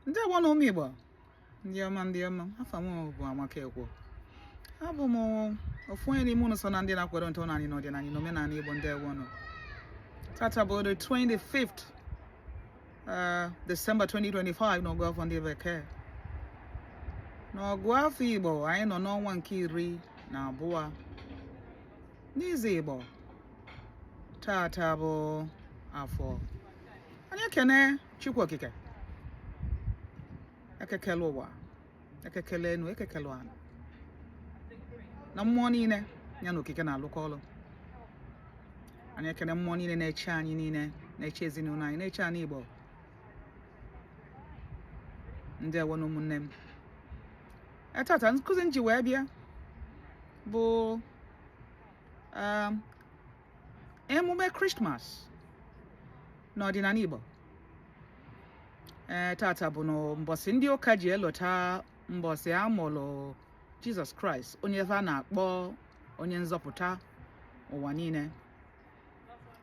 Ndewo nụ ụmụ Igbo ndị ọma, ndị ọma. Afa m bụ Amaka Ekwo. Abụ m ofu onye n'ime unu so na ndị na-akwado ntọnanị na ọdịnanị na omenanị Igbo. Ndewo nụ. Tata bụ the 25th December 2025 n'ọgụ afọ ndị bekee. N'ọgụ afọ Igbo, anyị nọ n'ọnwa nke 12 n'izu Igbo. Tata bụ afọ. Anyị ekene Chukwu Okike, eke kele ụwa, eke kele enu, eke kele ana, na mmụọ niile ya na okike na-alụkọ ọlụ. Anyị ekene mmụọ niile na-eche anyị niile, na-eche ezinụlọ anyị, na-eche anị Igbo. Ndewo nụ ụmụnne m. Tata nkụzi m ji wee bịa bụ emume Krismas n'ọdịnanị Igbo. Ee, tata bụ mbọsị ndị ụka ji elota mbọsị a mụrụ Jizọs Kraịst, onye fa na-akpọ onye nzọpụta ụwa niile.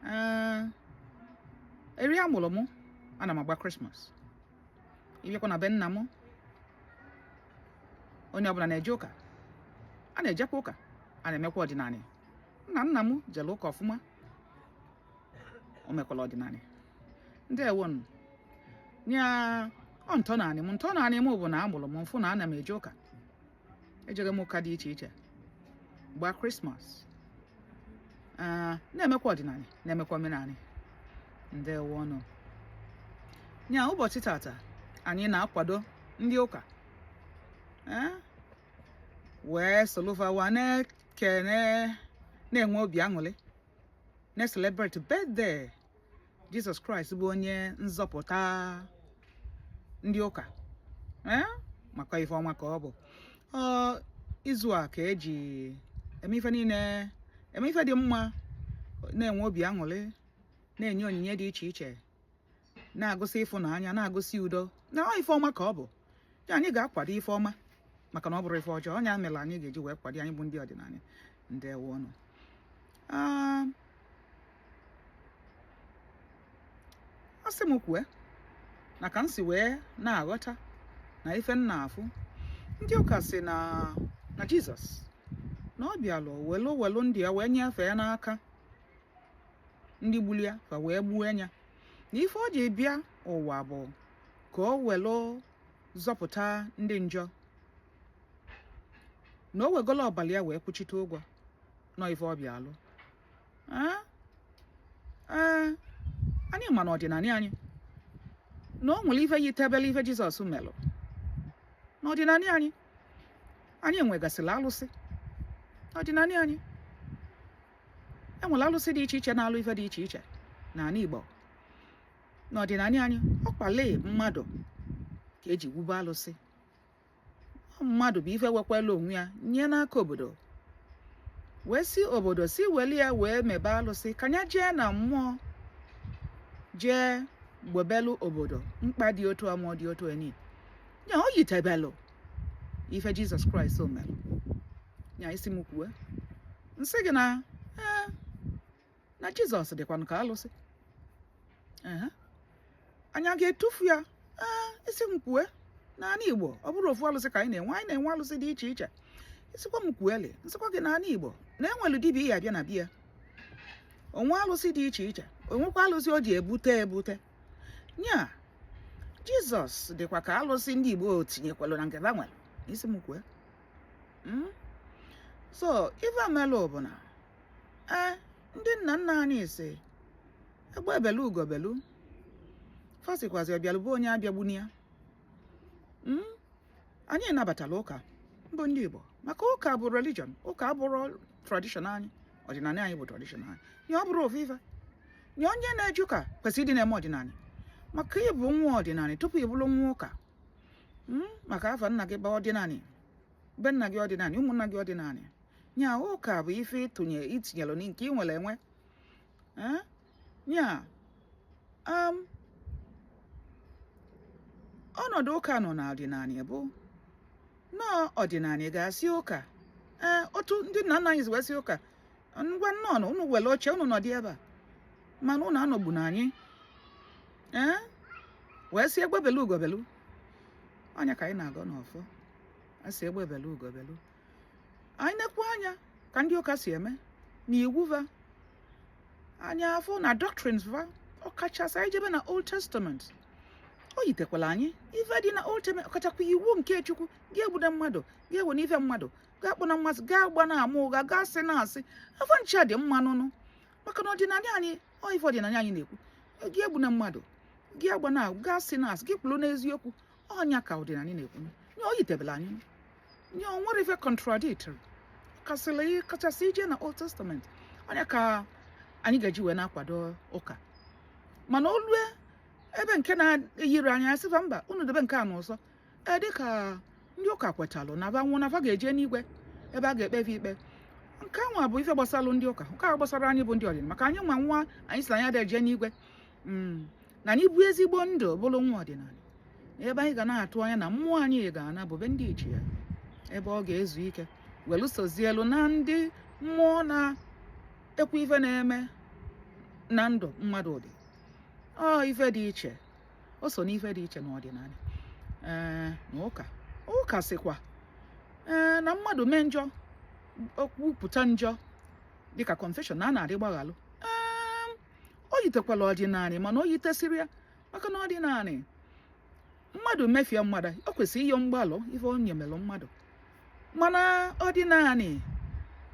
Ee, eri a mụrụ mụ, ana m agba Krismas. Ị bịakwa na be nna m, onye ọbụla na-eje ụka, a na-ejekwa ụka, a na-emekwa ọdịnanị. Nna nna m jere ụka ọfụma, o mekwala ọdịnanị. Ndewonụ. Nya ọ ntọnanị m, ntọnanị m bụ na a mụrụ m m fụ na ana m eje ụka. Ejere m ụka dị iche iche, gbaa Krismas, na-emekwa ọdịnanị, na-emekwa omenanị. Ndewonụ. Nya ụbọchị tata anyị na-akwado ndị ụka wee solu fa wa na-ekene, na-enwe obi aṅụrị, na-celebrate birthday Jizọs Kraịst bụ onye nzọpụta ndị ụka, maka ife ọma ka ọ bụ. Ọ izu a ka eji eme ife niile, eme ife dị mma, na-enwe obi aṅụrị, na-enye onyinye dị iche iche, na-agụsị ịfụnanya, na-agụsị udo na ọ ife ọma ka ọ bụ. Ya anyị ga-akwado ife ọma, maka na ọ bụrọ ife ọjọọ. Ọ nya mere anyị ga-eji wee kwado, anyị bụ ndị ọdịnanị. Ndewonụ. A sị m kwue na ka m si wee na-aghọta na ife m na-afụ, ndị ụka sị na na Jizọs na ọ bịalụ welu welu ndụ ya wee nyefee ya n'aka ndị gburu ya, fa wee gbuo ya, na ife o ji bịa ụwa bụ ka o welu zọpụta ndị njọ, na o wegolo ọbala ya wee kwụchite ụgwọ nọ ife ọ bịalụ. Ee, anyị ma na ọdịnanị anyị na o nwere ife yitebele ife Jizọs melụ. N'ọdịnanị anyị, anyị nwegasịrị alụsị. N'ọdịnanị anyị, e nwere alụsị dị iche iche na-alụ ife dị iche iche n'anị Igbo. N'ọdịnanị anyị, ọkwale mmadụ ka eji wube alụsị. Mmadụ bụ ife wekwala onwe ya nye n'aka obodo, wee sị obodo si weli ya wee mebe alụsị ka ya jee na mmụọ jee gbobelu obodo mkpa dị otu a ma ọ dị otu eni. Ya o yitebelu ife Jizọs Kraịst o melụ. Ya ị sị m kwue, m sị gị na ee, na Jizọs dịkwanụ ka alụsị. Anyị a ga-etufu ya? Ee, ị sị m kwue, n'anị Igbo ọ bụrọ ofu alụsị ka anyị na-enwe, anyị na-enwe alụsị dị iche iche. Ị sịkwa m kwueli, m sịkwa gị n'anị Igbo na enwelu dibịa ya abịa na be ya, o nwe alụsị dị iche iche, o nwekwa alụsị o ji ebute ebute. Nya Jizọs dịkwa ka alụsị ndị Igbo tinyekwalụ na nke ba nwere. Ị sị m kwue, So ife melụ bụ na ee, ndị nna nna anyị sị egbe belu ugo belu, fa sịkwazi ọbịalụ be onye abịagbuna ya. Anyị nabatala ụka mbụ ndị Igbo, maka ụka bụ religion, ụka abụrọ tradition anyị. Ọdịnanị anyị bụ tradition anyị. Ya ọ bụrọ ofu ife. Ya onye na-eje ụka kwesịrị ịdị na-eme ọdịnanị, maka ị bụ nwa ọdịnanị tupu ị bụrụ nwa ụka. Maka afa nna gị bụ ọdịnanị, be nna gị ọdịnanị, ụmụnna gị ọdịnanị. Nya ụka bụ ife ịtụnye itinyelụ nke ị nwere enwe. Nya ọnọdụ ụka nọ n'ọdịnanị bụ na ọdịnanị ga-asị ụka, ee, otu ndị nna nna anyị si wee sị ụka, ngwa nnọọ, unu were oche unu nọdị ebe a, mana unu anọgbuna anyị. Ee, wee sị egbe belu ugo belu. Anya ka anyị na-agọ n'ọfọ a sị egbe belu ugo belu. Anyị nekwu anya ka ndị ụka si eme na iwu va, anya afọ na doctrines va, ọkachasị anyị jebe na Old Testament, o yitekwala anyị ife dị na Old Testament, ọkachakwa iwu nke Chukwu: gị egbuna mmadụ, gị ewe n'ife mmadụ, gaa kpọ na mmasị, gaa gba na ama ụgha, gaa sị na asị. Afọ nche dị mma nụnụ, maka na ọdịnala anyị, ọ ife ọdịnala anyị na-ekwu: gị egbuna mmadụ, gị agba na, gaa sị na asị, gị kwuru n'eziokwu. Ọnya ka ọdịnala na-ekwu nye o yitebela anyị nye o nwere ife contradictory kasịrị kachasị ije na Old Testament. Ọnya ka anyị ga-eji wee na-akwado ụka, mana olue ebe nke na-eyiri anyị, asịfa mba, unu debe nke a n'ụsọ. Ee, dịka ndị ụka kwetalụ na ba nwụọ na fa ga-eje n'igwe ebe a ga-ekpe fa ikpe, nke anwa bụ ife gbasalụ ndị ụka. Nke a gbasara anyị bụ ndị ọdịnala, maka anyị nwa nwa anyị sị anyị ada eje n'igwe, na anyị bụ ezigbo ndụ bụrụ nwa ọdịnala, ebe anyị ga na-atụ anya na mmụọ anyị ga-ana bụ be ndị ichie, ebe ọ ga-ezu ike welu sozielu na ndị mmụọ na-ekwu ife na-eme na ndụ mmadụ dị. Ọ ife dị iche, o so n'ife dị iche n'ọdịnala ee na ụka. Ụka sịkwa ee na mmadụ mee njọ, okwupụta njọ dịka confession, na a na-adị gbaghalụ. Ee, o yitekwala ọdịnala, mana o yitesịrị ya, maka na ọdịnala, mmadụ mefie mmadụ, o kwesịrị ịyọ mgbalụ ife o nyemelụ mmadụ. Mana ọdịnala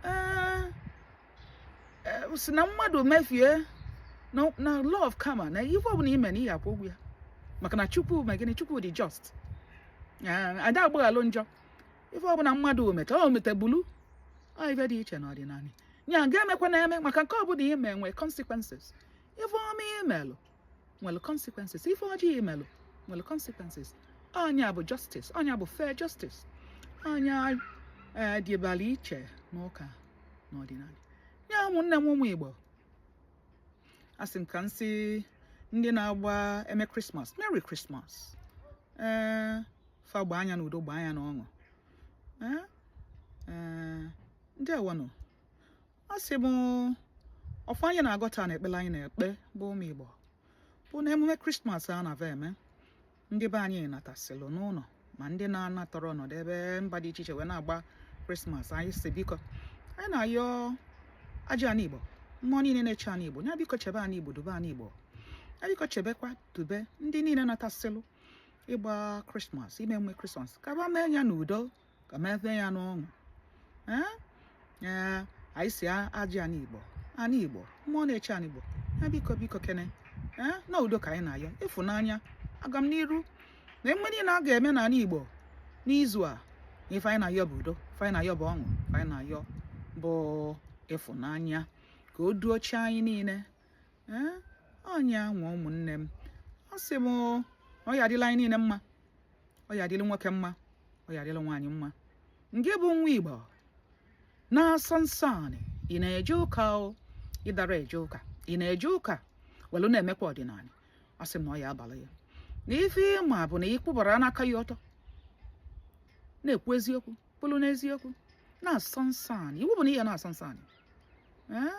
ee si na mmadụ mefie na law of karma, na ife ọbụla ime na ihe akwụ ụgwọ ya, maka na Chukwu ma gịnị, Chukwu dị just, ada agbaghalụ njọ. Ife ọbụla mmadụ meta, o metebulu. Ọ ife dị iche na ọdịnala nya ga-emekwa na eme, maka nke ọbụla ime nwee consequences. Ife ọma imelụ nwere consequences, ife ọjọọ imelụ nwere consequences. Ọnya bụ justice, ọnya bụ fair justice. Ọnya ee dịbala iche n'ụka na ọdịnala ya. Ụmụnne m, ụmụ Igbo, asị m ka m sị ndị na-agba eme Christmas, Merry Christmas. Ee, fa gbaa anya n'udo, gbaa anya n'ọṅụ. Ee ee, ndewonụ. Asị m ọfọ anyị na-agọta na ekpere anyị na-ekpe bụ ụmụ Igbo bụ na emume Christmas a na-ava eme, ndị be anyị natasịlụ n'ụlọ, ma ndị na-anatọrọ ọnọdụ ebe mba dị iche iche wee na-agba Christmas, anyị si biko, anyị na-ayọ aja ana Igbo, mmụọ niile na-eche ana Igbo, ya biko chebe ana Igbo, dube ana Igbo, ya biko chebekwa, dube ndị niile natasịlụ ịgba Christmas, ime emume Christmas, ka ba mee ya n'udo, ka mee ya n'ọṅụ. Ee ee, anyị si aja ana Igbo, ana Igbo, mmụọ na-eche ana Igbo, ya biko, biko kene, ee, na udo ka anyị na-ayọ, ịfụnanya, agam n'iru na emume niile a ga-eme n'ala Igbo n'izu a, na ife anyị na-ayọ bụ udo, ife anyị na-ayọ bụ ọṅụ, ife anyị na-ayọ bụ ịfụnanya, ka o duo chi anyị niile. Ee, ọnya nwa ụmụnne m, ọ sị m ọ ya adịla anyị niile mma, ọ ya adịla nwoke mma, ọ ya adịla nwaanyị mma. Nke bụ nwa Igbo na-asọ nsọ anị, ị na-eje ụka, o ịdara eje ụka, ị na-eje ụka welu na-emekwa ọdịnala, ọ sị m na ọ ya abalị ya na ife ịma bụ na ị kwụbara n'aka ya ọtọ, na-ekwu eziokwu, bụrụ n'eziokwu, na-asọ nsọ anị. Iwu bụ na ihe na-asọ nsọ anị. Ee,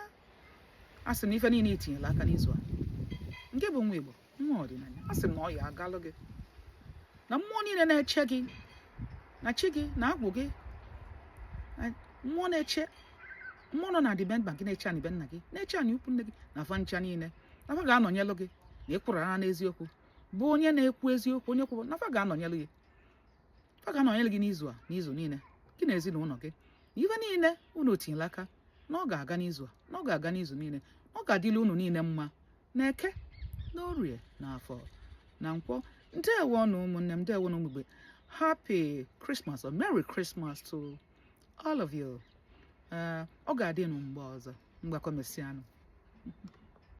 a sị na ife niile itinyela aka n'izu a, nke bụ nwa Igbo, nwa ọdịnala, a sị m na ọ ya agalụ gị, na mmụọ niile na-eche gị, na chi gị, na agwụ gị, na mmụọ na-eche mmụọ nọ na adịbe mba gị, na-eche anị be nna gị, na-eche anị ukwu nne gị, na afa ncha niile, na afa ga-anọnyelụ gị, na ịkwụrụ ha n'eziokwu, bụ onye na-ekwu eziokwu, onye kwụ, na afa ga-anọnyelụ gị, afa ga-anọnyelụ gị n'izu a, n'izu niile, gị na ezinụlọ gị, na ife niile unu tinyere aka na ọ ga-aga n'izu a, na ọ ga-aga n'izu niile, na ọ ga-adịla unu niile mma na Eke, na Orie, na Afọ, na Nkwọ. Ndewo na ụmụnne m, ndewo na ụmụ Igbo. Happy Christmas or Merry Christmas to all of you. Ee, ọ ga-adị nụ mgbe ọzọ. Mgbakọ mesịanụ.